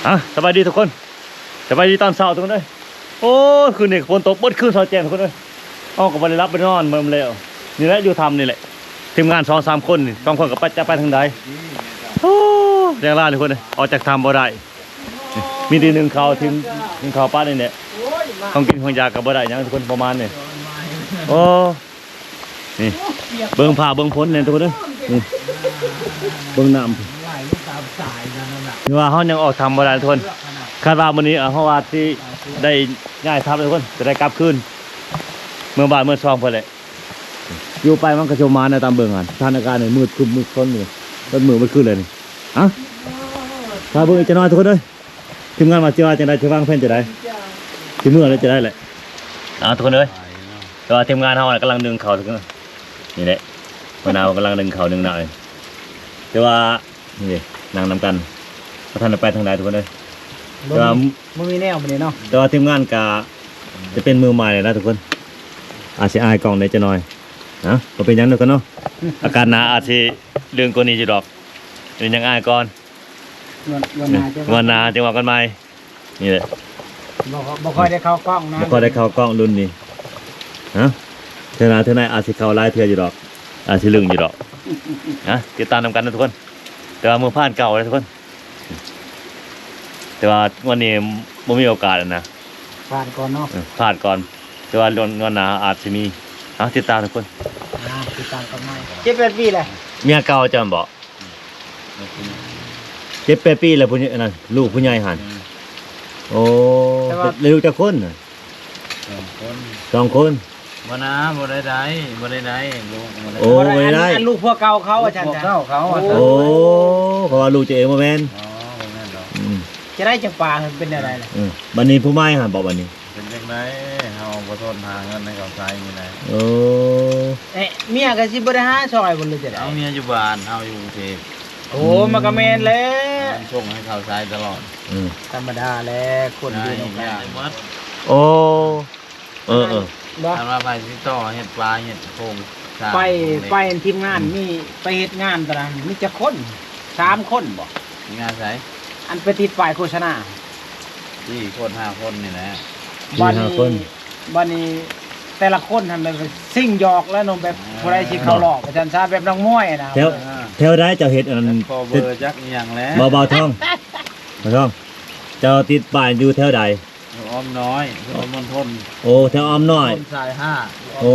ອ່ະ ສະບາຍດີທຸກຄົນ ສະບາຍດີຕອນເຊົ້າທຸກຄົນເອີຍ. ໂອ້ຍ ຄືນນີ້ຝົນຕົກເບິດຄືນ ສອດແຈ້ງທຸກຄົນເອີຍ. ເຮົາກໍບໍ່ໄດ້ຫຼັບໄດ້ນອນເບິ່ງແລ້ວ ນີ້ແຫຼະ ຢູ່ຖ້ຳນີ້ແຫຼະ ທີມງານສອງສາມຄົນນີ້ ສອງຄົນກໍໄປ ຈະໄປທາງໃດ. ໂອ້ ແດງລ້ານທຸກຄົນເອີຍ ອອກຈາກຖ້ຳບໍ່ໄດ້. ນີ້ ມີແຕ່ໜຶ້ງເຂົ້າ ທີມໜຶ້ງເຂົ້າປານນີ້ແຫຼະ ຂອງກິນຂອງຢາກກໍບໍ່ໄດ້ຫຍັງທຸກຄົນ ປະມານນີ້. ໂອ້ ນີ້ ເບິ່ງຟ້າເບິ່ງຝົນແດ່ທຸກຄົນເອີຍ. ນີ້ ເບິ່ງນ້ຳ ຄືວ່າເຮົາຍັງອອກຖ້ຳບໍ່ໄດ້ທຸກຄົນ. ຄາດວ່າມື້ນີ້ ເຮົາວ່າຊິໄດ້ຍ້າຍທັບແລ້ວທຸກຄົນ ຈະໄດ້ກັບຄືນເມືອບ້ານເມືອຊ່ອງເພິ່ນແຫຼະ. ຢູ່ໄປມັນກໍຊິປະມານນັ້ນ ຕາມເບິ່ງຫັ້ນ ສະຖານະການນີ້ມືດຄຶ້ມມືດຄົນຢູ່ ເບິດມື້ເບິດຄືນເລີຍນີ້. ເອົ້າ ຖ້າເບິ່ງອີກຈັກໜ້ອຍທຸກຄົນເອີຍ. ທີມງານວ່າຊິວ່າຈັ່ງໃດ ຊິວາງແຜນຈັ່ງໃດ ຊິເມືອແລ້ວຈັ່ງໃດແຫຼະ. ເອົາ ທຸກຄົນເອີຍ ແຕ່ວ່າທີມງານເຮົາກຳລັງໜຶ້ງເຂົ້າ ນີ້ແຫຼະ ຫົວໜ້າເພິ່ນກຳລັງໜຶ້ງເຂົ້າໜຶ້ງນ້ຳ. ແຕ່ວ່ານີ້ ນັ່ງນຳກັນ ບໍ່ທັນໄດ້ໄປທາງໃດທຸກຄົນເອີຍ. ແຕ່ວ່າບໍ່ມີແນວບັດນີ້ເນາະ ແຕ່ວ່າທີມງານກະຈະເປັນມືໃໝ່ແລ້ວນະທຸກຄົນ ອາດຊິອາຍກ້ອງແດ່ຈັກໜ້ອຍນະ. ບໍ່ເປັນຫຍັງທຸກຄົນເນາະ ໂອກາດໜ້າອາດຊິເລື່ອງກວ່ານີ້ຢູ່ດອກ ຍັງອາຍກ່ອນ. ງວດ ງວດໜ້າຈະ ງວດໜ້າຈັ່ງວ່າກັນໃໝ່. ນີ້ແຫຼະ ບໍ່ ບໍ່ຄ່ອຍໄດ້ເຂົ້າກ້ອງນະ ບໍ່ຄ່ອຍໄດ້ເຂົ້າກ້ອງລຸ້ນນີ້. ຮະ ເທື່ອໜ້າ ເທື່ອໜ້າອາດຊິເຂົ້າຫຼາຍເທື່ອຢູ່ດອກ ອາດຊິລຶ້ງຢູ່ດອກ. ຮະ ຕິດຕາມນຳກັນນະທຸກຄົນ. ແຕ່ວ່າມື້ຜ່ານເກົ່າເດ້ທຸກຄົນ ແຕ່ວ່າງວດນີ້ບໍ່ມີໂອກາດນະ ຜ່ານກ່ອນເນາະ ເອີ ຜ່ານກ່ອນ. ແຕ່ວ່າງວດໜ້າອາດຊິມີ. ເອົາ ຕິດຕາມທຸກຄົນ ອ່າ ຕິດຕາມກັນໃໝ່. ເຈັດແປດປີແລ້ວ ເມຍເກົ່າເຈົ້າແມ່ນບໍ່? ເຈັດແປດປີແລ້ວ ຜູ້ໃຫຍ່ ອັນນັ້ນ ລູກຜູ້ໃຫຍ່ຫັ້ນ. ອືມ ໂອ້ ແຕ່ວ່າ ແລ້ວລູກຈັກຄົນນະ? ສອງຄົນ ສອງຄົນ. ບໍ່ນາ ບໍ່ໄດ້ໄດ້ ບໍ່ໄດ້ໄດ້ ລູກບໍ່ໄດ້. ໂອ້ ບໍ່ໄດ້ ອັນ ບໍ່ໄດ້ໄດ້ ອັນລູກຜົວເກົ່າເຂົາ ອາຈານ ຜົວເກົ່າເຂົາ. ໂອ້ ໂອ້ ເພາະວ່າລູກເຈົ້າເອງບໍ່ແມ່ນ. ອໍ ບໍ່ແມ່ນດອກ. ອືມ ຈະໄດ້ຈັກປາເປັນແນວໃດລະ? ເອີ ບັດນີ້ຜູ້ໃໝ່ຫັ້ນບໍ ບັດນີ້ ເປັນຈັ່ງໃດ ເຮົາບໍ່ທົນຫາເງິນໃຫ້ເຂົາໃຊ້ນີ້ແຫຼະ. ໂອ້ ເອະ ເມຍກໍຊິບໍ່ໄດ້ຫາຊ່ອຍບໍ່ ຫຼືຈັ່ງໃດ? ເອົາເມຍຢູ່ບ້ານ ເຮົາຢູ່ກຸງເທບ. ໂອ້ ອືມ ມັນກໍແມ່ນແຫຼະ ສົ່ງໃຫ້ເຂົາໃຊ້ຕະຫຼອດ. ອືມ ທຳມະດາແຫຼະ ຄົນຢູ່ນຳກັນ. ໂອ້ ເອີໆ ບໍ່ ຄັນວ່າໃຜຕິດຕໍ່ເຮັດປາເຮັດໂຄງສ້າງ ໄປ ໄປທີມງານ ອືມ ມີ ໄປເຮັດງານຕອນນັ້ນມີຈັກຄົນ? ສາມຄົນບໍ? ງານໃສ? ອັນໄປຕິດປ້າຍໂຄສະນາ ສີ່ຄົນຫ້າຄົນນີ້ແຫຼະ. ບາດນີ້ ສີ່ຫ້າຄົນ ບາດນີ້ແຕ່ລະຄົນຫັ້ນແບບຊິງຫຍອກແລ້ວເນາະ ແບບ ອ່າ ຜູ້ໃດຊິເຂົ້າລອບ ວ່າຊັ້ນຊະ ແບບນ້ອງມວຍນະ. ແຖວ ອ່າ ແຖວໃດເຈົ້າເຮັດອັນນັ້ນ? ຂໍເບີຈັກອີ່ຫຍັງແຫຼະ ບໍ່ ບ່າວທອງ ບ່າວທອງ ເຈົ້າຕິດປ້າຍຢູ່ແຖວໃດ? ແຖວອ້ອມນ້ອຍ ພຸດທະມົນທົນ. ໂອ້ ແຖວອ້ອມນ້ອຍ ສາຍຫ້າ. ໂອ້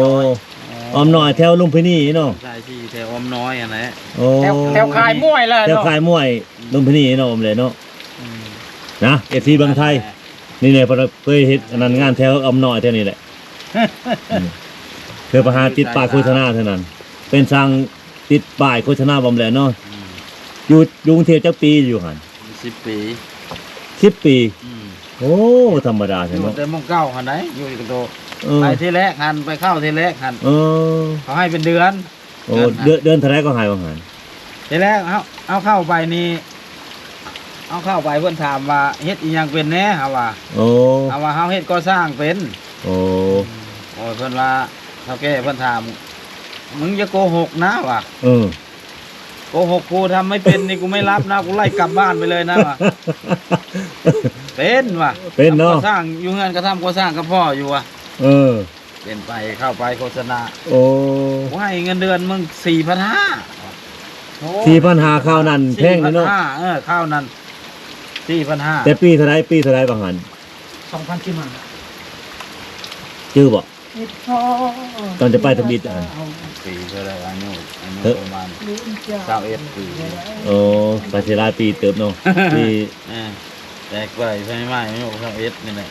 ອ້ອມນ້ອຍແຖວລຸມພິນີເນາະ ສາຍສີ່ ແຖວອ້ອມນ້ອຍຫັ້ນແຫຼະ. ໂອ້ ແຖວ ແຖວຄ້າຍມວຍແຫຼະ ແຖວຄ້າຍມວຍ ອືມ ລຸມພິນີເນາະ ອ້ອມແຫຼະເນາະ. ອືມ ນະ ເອັຟຊີເບິ່ງໄທ ນີ້ແຫຼະ ເພິ່ນເຄີຍເຮັດອັນນັ້ນ ງານແຖວອ້ອມນ້ອຍແຖວນີ້ແຫຼະ. ອືມ ເຄີຍໄປຫາຕິດປ້າຍໂຄສະນາເທົ່ານັ້ນ ເປັນຊ່າງຕິດປ້າຍໂຄສະນາບໍແຫຼະເນາະ. ອືມ ຢູ່ ຢູ່ກຸງເທບຈັກປີຢູ່ຫັ້ນ? ສິບປີ. ສິບປີ? ອືມ ໂອ້ ບໍ່ທຳມະດາເນາະ ຢູ່ແຕ່ໝ່ອງເກົ່າຫັ້ນໃດ ຢູ່ກັບໂຕ. ເອີ ໄປທີແລກຫັ້ນ ໄປເຂົ້າທີແລກຫັ້ນ ເອີ ເຂົາໃຫ້ເປັນເດືອນ. ໂອ້ ເດືອນ ເດືອນເທົ່າໃດກໍໃຫ້ວ່າຫັ້ນ? ທີແລກເຮົາ ເຮົາເຂົ້າໄປນີ້ ເຮົາເຂົ້າໄປເພິ່ນຖາມວ່າເຮັດອີ່ຫຍັງເປັນແດ່ ເຮົາວ່າ. ໂອ້ ເຮົາວ່າເຮົາເຮັດກໍ່ສ້າງເປັນ. ໂອ້ ໂອ້ຍ ເພິ່ນວ່າ ເຖົ້າແກ່ເພິ່ນຖາມ ມຶງຢ່າໂກຫົກນະວ່າ. ເອີ ໂກຫก กูทำไม่เป็นนี่ กูไม่รับนะ กูไล่กลับบ้านไปเลยนะ ว่า เป็นว่ะ เป็นเนาะ ทำก่อสร้างอยู่เฮือนก็ทำก่อสร้างกับพ่ออยู่ว่ะ เออ เป็นไปเข้าไปโฆษณา โอ้ กูให้เงินเดือนมึงสี่พันห้า โอ้ สี่พันห้า คราวนั้นแพงเลยเนาะ สี่พันห้า เออ คราวนั้นสี่พันห้า แต่ปีเท่าใด ปีเท่าใดบางหัน สองพันสิบห้า จื้อบ่ ตอนจะไปทำอิฐอะ ปีเท่าใด อายุ อายุ เฮ้อ ประมาณซาวเอ็ดปี โอ้ ก็สิหลายปีเติบเนาะ ปี เออ แต่กว่าไฟไหม้อายุซาวเอ็ดนี่แหละ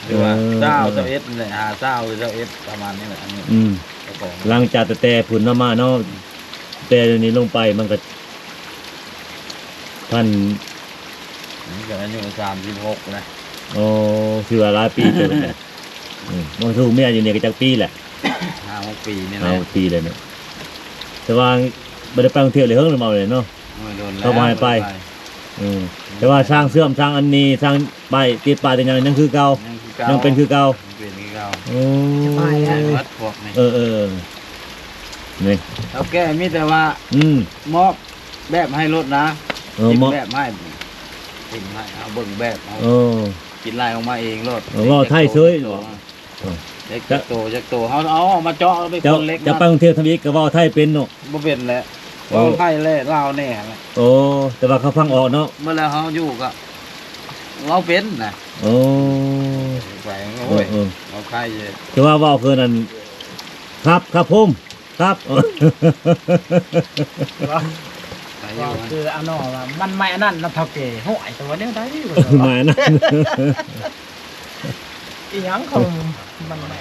หรือว่า เออ ซาว เออ ซาวเอ็ดนี่แหละ หาซาวหรือซาวเอ็ด ประมาณนี้แหละ อายุ อืม เจ้าของ หลังจากแต่แต่พุ้นเนาะมาเนาะ แต่เดี๋ยวนี้ลงไปมันก็ พัน นี่ก็อายุสามสิบหกแล้ว โอ้ ถือว่าหลายปีเติบแล้ว อืม บ่ฮู้เมียอยู่นี่ก็จักปีแหละ ห้าหกปีนี่แหละ ห้าหกปีแล้วเนี่ย แต่ว่าบ่ได้ไปกรุงเทพฯเลย เฮิงแล้วมาเลยเนาะ โอ้ย โดนแล้ว เขาบ่ให้ไป บ่ได้ไป อืม แต่ว่าสร้างเชื่อม สร้างอันนี้ สร้างป้าย ติดป้ายติดหยัง ยังคือเก่า ยังคือเก่า ยังเป็นคือเก่า ยังเป็นคือเก่า โอ้ สบายแล้ว หมดพวกนี้ เออๆๆ นี่ เฒ่าแก่มีแต่ว่า อืม มอบแบบให้รถนะ เออ กิน มอบแบบให้ ຖິ້ມໃຫ້ ເຮົາເບິ່ງແບບເຮົາ ເອີ ຄິດໄລ່ອອກມາເອງໂລດ. ເອີ ເວົ້າໄທເຊີຍ ເອີ ຈັກໂຕ ຈັກໂຕ ເຮົາເອົາອອກມາເຈາະ ເອົາໄປຄົນເລັກ ຈະໄປກຸງເທບທຳອິດກໍເວົ້າໄທເປັນເນາະ? ບໍ່ເປັນແຫຼະ ເວົ້າໄທແຫຼະ ລາວແດ່ຫັ້ນແຫຼະ. ໂອ້ ແຕ່ວ່າເຂົາຟັງອອກເນາະ. ເມື່ອແລ້ວເຮົາຢູ່ກໍເວົ້າເປັນນະ. ໂອ້ ໄປ ໂອ້ຍ ເອີ ເວົ້າໄທຢູ່ ແຕ່ວ່າເວົ້າຄືນັ້ນ ຄັບ ຄັບຜົມ ຄັບ ໄປຢູ່ ຄືອັນນັ້ນວ່າມັນໄມ້ອັນນັ້ນນະ ເຖົ້າແກ່. ໂຫຍ ແຕ່ວ່າແນວໃດວະ ໄມ້ອັນນັ້ນ ອີຫຍັງຂອງມັນແຫຼະ.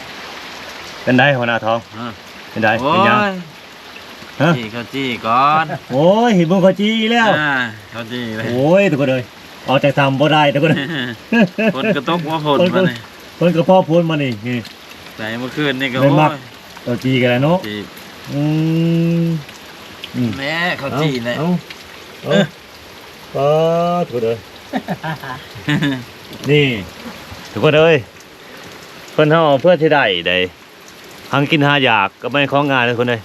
ເປັນໃດຫົວໜ້າທອງ? ຮະ ເປັນໃດ? ໂອ້ຍ ເປັນຫຍັງ? ຮະ ຈີ່ເຂົ້າຈີ່ກ່ອນ. ໂອ້ຍ ເຫັນເບິ່ງເຂົ້າຈີ່ອີກແລ້ວ. ອ່າ ເຂົ້າຈີ່ແລ້ວ. ໂອ້ຍ ທຸກຄົນເອີຍ ອອກຈາກຖ້ຳບໍ່ໄດ້ ທຸກຄົນ. ຝົນກໍຕົກວ່າຝົນ ຝົນກໍ ມານີ້ ຝົນກໍພໍຝົນມານີ້. ນີ້ ໃສ່ເມື່ອຄືນນີ້ກໍ ແມ່ນມັກ ໂອ້ຍ ເຂົ້າຈີ່ກັນແລ້ວເນາະ. ຈີ່ ອືມ ອືມ ແມ່ເຂົ້າຈີ່ແຫຼະ. ເອົາ ເອົາ ເອີ ປາດ ທຸກຄົນເອີຍ ນີ້ ທຸກຄົນເອີຍ ຄົນເຮົາເພື່ອຊິໄດ້ໃດ ຫາກິນຫາຢາກກໍບໍ່ແມ່ນຂອງງ່າຍເດີທຸກຄົນເອີຍ.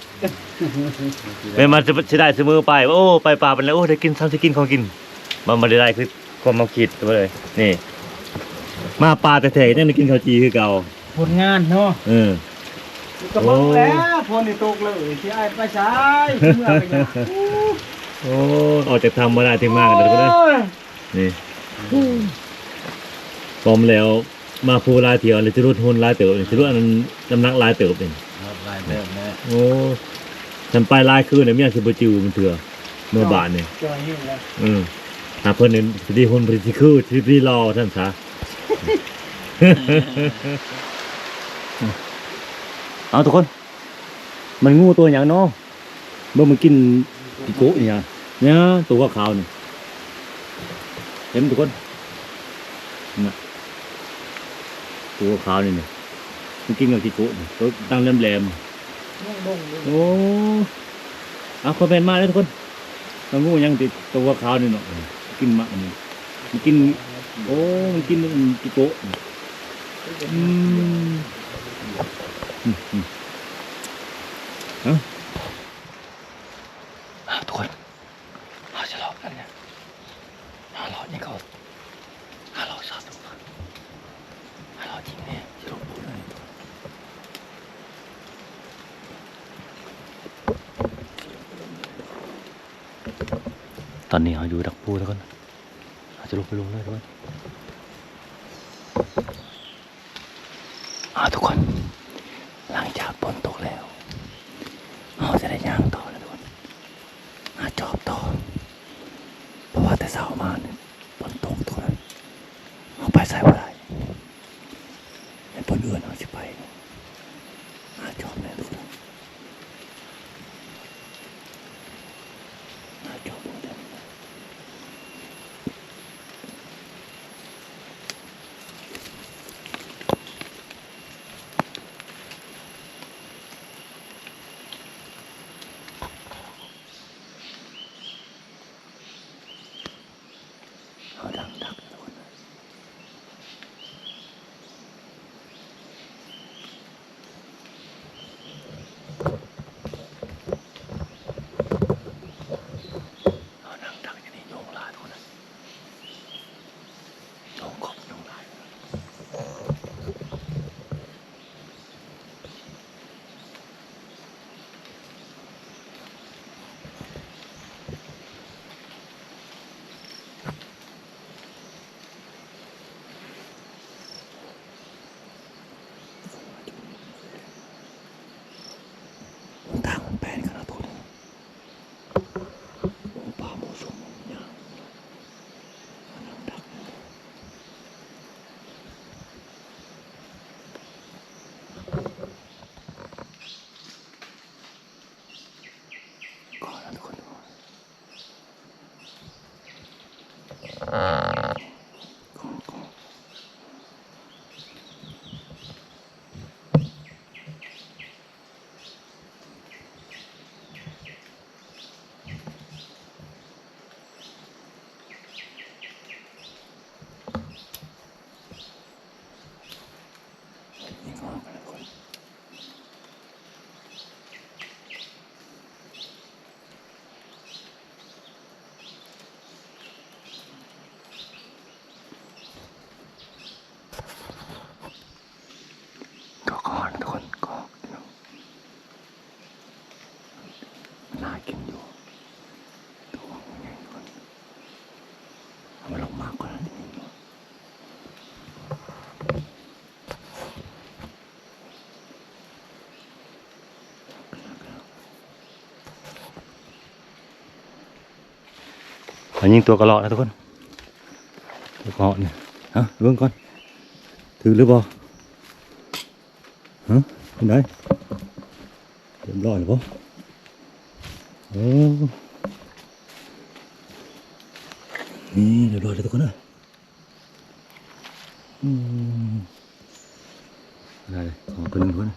ແມ່ນວ່າຊິໄດ້ສະເໝີໄປ ໂອ້ ໄປປ່າໄປແລ້ວ ໂອ້ ໄດ້ກິນ ຊ່ຳຊິກິນຂອງກິນ ມັນບໍ່ໄດ້ໄດ້ຄືຄວາມເຮົາຄິດເລີຍ. ນີ້ ມາປ່າແທ້ໆ ຍັງໄດ້ກິນເຂົ້າຈີ່ຄືເກົ່າ. ຜົນງານເນາະ. ເອີ ກໍເບິ່ງແລ້ວ ໂອ້ ຝົນນີ້ຕົກເລີຍ ຊິອ້າຍໄປໃສ ຊິເມືອໄປຫຍັງ? ໂອ້ ອອກຈາກຖ້ຳບໍ່ໄດ້ ເຖິງມາກັນເດີທຸກຄົນເອີຍ. ໂອ້ຍ ນີ້ ພ້ອມແລ້ວ ມາພູຫຼາຍເທື່ອ ແລ້ວຈະຫຼຸດຮຸນຫຼາຍເຕີບ ຈະຫຼຸດອັນນ້ຳໜັກຫຼາຍເຕີບນີ້ ລົດຫຼາຍເຕີບແລ້ວ. ໂອ້ ຄັນໄປຫຼາຍຄືນນີ້ ມັນຍັງຊິບໍ່ຈື່ມັນເທື່ອ ເມືອບ້ານນີ້. ຈ່ອຍແຮງແລ້ວ. ເອີ ຖ້າເພິ່ນນີ້ຊິໄດ້ຮຸນ ເພິ່ນຊິຄື ຊິໄດ້ຫຼໍ່ຊັ້ນຊະ. ເອົາ ທຸກຄົນ ມັນງູຕົວຫຍັງເນາະ? ເບິ່ງ ມັນກິນກິໂກະນີ້ຫຍັງ ເນຍ ຕົວຂາວໆນີ້ ເຫັນທຸກຄົນນະ ຕົວຂາວໆນີ້ ນີ້ ມັນກິນກັບກິໂກະນີ້ ຕົວຕັ້ງແຫຼມໆ. ໂອ້ ເອົາ ຄອມເມັນມາເດີທຸກຄົນ ວ່າງູຫຍັງຕິ ຕົວຂາວໆນີ້ເນາະ ກິນໝາກນີ້ ມັນກິນ ໂອ້ ມັນກິນກິໂກະ. ອືມ ອືມ ອືມ ເອົ້າ ທຸກຄົນ ເຮົາຈະເລາະກັນນະ ເຮົາເລາະນີ້ກໍ ເຮົາເລາະສັດ ເຮົາເລາະຈິງແນ່. ຕອນນີ້ເຮົາຢູ່ດັກພູ ທຸກຄົນ ເຮົາຈະລົງໄປເບິ່ງເລີຍ ທຸກຄົນ. ເອົາ ທຸກຄົນ ຫຼັງຈາກຝົນຕົກແລ້ວ ເຮົາຈະໄດ້ຍ່າງຕໍ່ແລ້ວ ທຸກຄົນ ຫາຈອບຕໍ່ ເພາະວ່າແຕ່ເຊົ້າມານີ້ຝົນຕົກ ທຸກຄົນ ເຮົາໄປໃສບໍ່ໄດ້ ແມ່ນບ່ອນອື່ນເຮົາຊິໄປ ຫາຈອບແນ່ ທຸກຄົນ. ເຮົາດັງດັກ ທຸກຄົນ. ເຮົານັ່ງດັກຢູ່ນີ້ ຍຸງຫຼາຍ ທຸກຄົນ ຍຸງກົບຍຸງຫຼາຍ. ທາງມັນແປນຂະໜາດພຸ້ນ ໂອ້ ປ່າໝູຊົມຫຍ້າ ມັນດັກ. ກໍລະທຸກຄົນ. ຍິງອອກກັນນະທຸກຄົນ. ຍິງຕົວກະເລາະນະທຸກຄົນ ຕົວກະເລາະນີ້ ຮະ ເບິ່ງກ່ອນ ຖືກຫຼືບໍ່? ຮະ ເປັນໃດ? ຮຽບຮ້ອຍແລ້ວບໍ່? ໂອ້ ນີ້ຮຽບຮ້ອຍແລ້ວທຸກຄົນເອີຍ. ອືມ ໄດ້ເລີຍ ຂອງຕົວໜຶ່ງພຸ້ນ.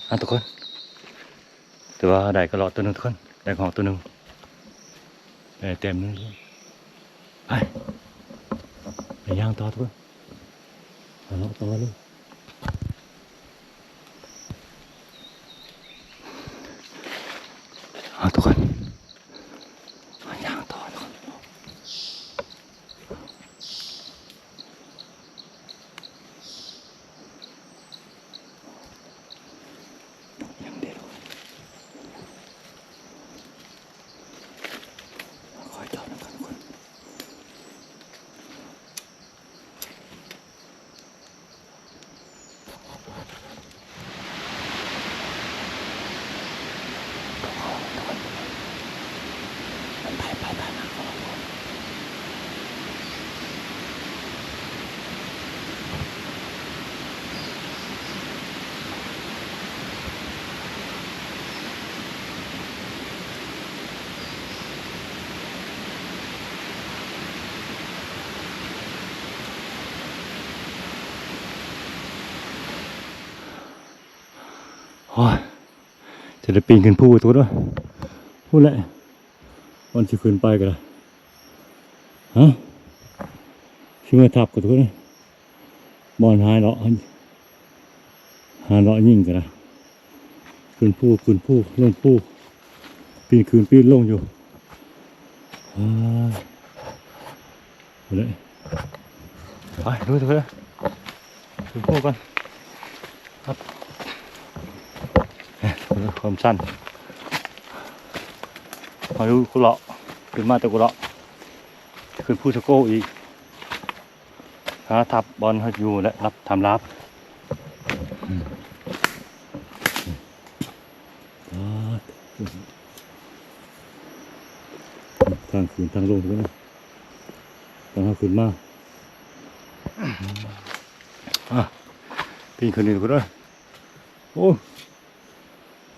ອ່ະ ທຸກຄົນ ຖືວ່າໄດ້ກະເລາະຕົວໜຶ່ງທຸກຄົນ ໄດ້ຮອກຕົວໜຶ່ງ ໄດ້ແຕ້ມໜຶ່ງທຸກຄົນ. ໄປ ໄປຍ່າງຕໍ່ທຸກຄົນ ຫາເລາະຕໍ່ເລີຍ. ເອົາທຸກຄົນ ຍ່າງຕໍ່ທຸກຄົນ. ຍັງເດັດ ຄອຍເຈາະນຳກັນທຸກຄົນ. ໂອ້ຍ ຈະໄດ້ປີນຂຶ້ນພູທຸກຄົນເອີຍ ພຸ້ນແຫຼະ ບ່ອນຊິຂຶ້ນໄປກໍໄດ້. ຮະ ຊິເມືອທັບກໍທຸກຄົນເອີຍ ບ່ອນຫາເລາະ ຫາເລາະຍິງກໍໄດ້ ຂຶ້ນພູ ຂຶ້ນພູ ລົງພູ ປີນຂຶ້ນປີນລົງຢູ່. ອ່າ ໄປເລີຍ ໄປ ລຸຍເລີຍ ຂຶ້ນພູກ່ອນ ຄັບ ຄວາມຊັນ ເຮົາຢູ່ກຸເລາະ ຂຶ້ນມາແຕ່ກຸເລາະ ຂຶ້ນພູສະໂກອີກ ຫາທັບບ່ອນເຮົາຢູ່ແຫຼະ ລັບ ຖ້ຳລາບ. ອືມ ປາດ ທາງຂຶ້ນທາງລົງພຸ້ນນະ ຕອນເຮົາຂຶ້ນມາ ອ່ະ ປີນຂຶ້ນນີ້ພຸ້ນເດີ ໂອ້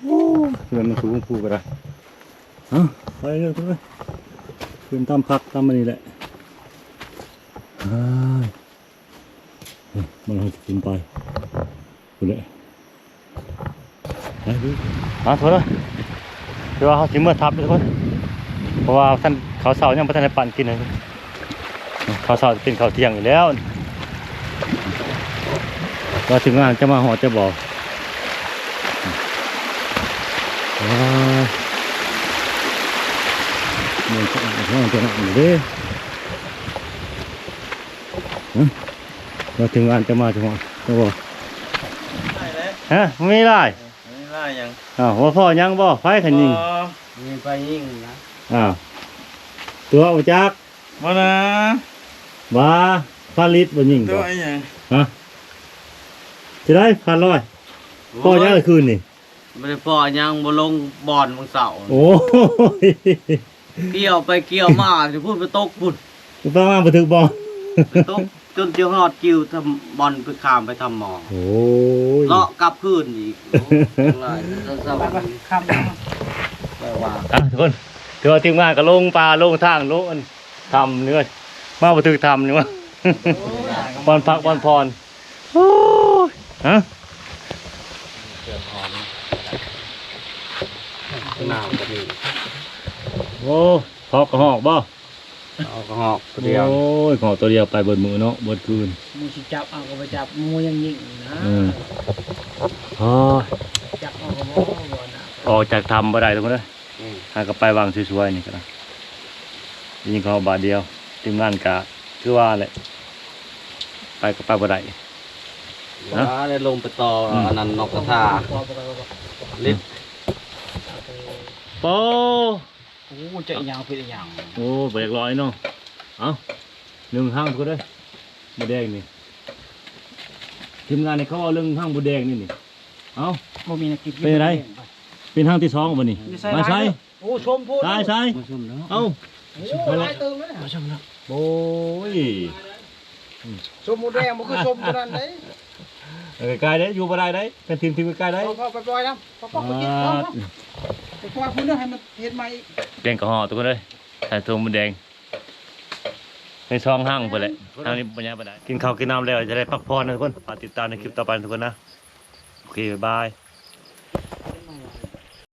ໂອ້ ເຮືອນມັນສູງພູກໍໄດ້ ເອົ້າ ໄປເລີຍ ຂຶ້ນຕາມພັກຕາມອັນນີ້ແຫຼະ ເອີຍ. ມັນເຮົາຊິຂຶ້ນໄປພຸ້ນແຫຼະ ໄປດູ ມາທຸກຄົນເອີຍ ຄືວ່າເຮົາຊິເມືອທັບເດີທຸກຄົນ ເພາະວ່າທ່ານ ເຂົ້າເຊົ້າຍັງບໍ່ທັນໄດ້ປັ້ນກິນເລີຍ ເຂົ້າເຊົ້າເປັນເຂົ້າທ່ຽງຢູ່ແລ້ວ ວ່າທີມງານຈະມາຮອດຈະບໍ່ ເອີ ແມ່ນ ແມ່ນ ແມ່ນເດ້. ຮະ ວ່າເຖິງອັນຈະມາເຖິງຮອດ ຈະບໍ່ ໄດ້ແລ້ວ ຮະ ມີຫຼາຍ ເອີ ມີຫຼາຍຫຍັງ ອ້າວ ບໍ່ພໍຫຍັງບໍ່ ໃຜຄັນຍິງ ບໍ່ ມີໃຜຍິງນະ ອ້າວ ຕົວບໍ່ຈັກ ບໍ່ນະ ວ່າຜະລິດບໍ່ຍິງ ຕົວ ບໍ່ ອີຫຍັງ ຮະ ຊິໄດ້ພັນຮ້ອຍ ໂອ້ຍ ພໍຫຍັງລະຄືນນີ້ ບໍ່ໄດ້ພໍຫຍັງ ບໍ່ລົງບ່ອນມື້ເຊົ້າ ໂອ້ຍ ກ່ຽວໄປກ່ຽວມາ ຊິພຸ້ນໄປຕົກພຸ້ນ ໄປມາບໍ່ຖືກບ່ອນ ໄປຕົກຈົນຊິຮອດກິວທຳ ບ່ອນໄປຂ້າມໄປທຳໝໍ ໂອ້ຍ ເລາະກັບຄືນອີກ ໂອ້ຍ ຫຼາຍ ເຊົ້າໆ ຄ່ຳ ແປວ່າ ອ່ະ ທຸກຄົນ ຖືວ່າທີມງານກໍລົງປ່າລົງທາງ ລົງອັນຖ້ຳນີ້ ມາບໍ່ຖືກຖ້ຳນີ້ ໂອ້ຍ ບ່ອນພັກບ່ອນຜ່ອນ. ໂອ້ຍ ຮະ ໜາວກໍມີ ໂອ້ ເພາະກະຮອກບໍ່ ເພາະກະຮອກຕົວດຽວ ໂອ້ຍ ເພາະຕົວດຽວໄປເບິດມື້ເນາະ ເບິດຄືນ ໝູຊິຈັບເອົາກໍບໍ່ຈັບ ໝູຍັງຍິງນະ ເອີ ໂອ້ຍ ຈັບເອົາກໍບໍ່ ບໍ່ນະ ອອກຈາກຖ້ຳບໍ່ໄດ້ທຸກຄົນເອີຍ ອືມ ຫາກໍໄປຫວ່າງສວຍໆນີ້ກໍໄດ້ ຍິງເຂົາບາດດຽວ ທີມງານກະຄືວ່າແຫຼະ ໄປກໍໄປບໍ່ໄດ້ ບໍ່ໄດ້ລົງໄປຕໍ່ ອືມ ອັນນັ້ນ ນອກກະທາ ລິດ ໂອ້ ໂອ້ ຈະອີຫຍັງເປັນອີຫຍັງ ໂອ້ ບໍ່ຢາກລອຍເນາະ. ເອົ້າ ໜຶ່ງຮັງພຸ້ນເດີ ໝູແດງນີ້ ທີມງານນີ້ເຂົາເວົ້າເລື່ອງຮັງໝູແດງນີ້ນີ້. ເອົ້າ ບໍ່ມີແນວກິນ ເປັນໃດ? ເປັນຮັງທີສອງບໍ່ນີ້? ມາໃສ່ ໂອ້ ຊົມໂພດ ໃສ່ ໃສ່ ມາຊົມເນາະ. ເອົ້າ ໂອ້ ຫຼາຍເຕີບເລີຍ ມາຊົມເນາະ. ໂອ້ຍ ຊົມໝູແດງບໍ່ຄືຊົມຕົວນັ້ນເດ້. ເອີ ໄກໆເດ້ ຢູ່ບໍ່ໄດ້ເດ້ ຄັນຖິ້ມ ຖິ້ມໄກໆເດ້. ເອົາ ເອົາໄປປ່ອຍນຳ ເອົາ ອ່າ ໄປປ່ອຍພຸ້ນເດີ ໃຫ້ມັນເຮັດໃໝ່ອີກ. ແກງກະເຫາະທຸກຄົນເອີຍ ໃສ່ຖົງໝູແດງ ໃນຊ່ອງຮັງພຸ້ນແຫຼະ ຮັງນີ້ບໍ່ໃຫຍ່ປານໃດ. ກິນເຂົ້າກິນນ້ຳແລ້ວ ຈະໄດ້ພັກຜ່ອນນະທຸກຄົນ. ຝາກຕິດຕາມໃນຄລິບຕໍ່ໄປນະທຸກຄົນນະ. ໂອເຄ ບາຍບາຍ.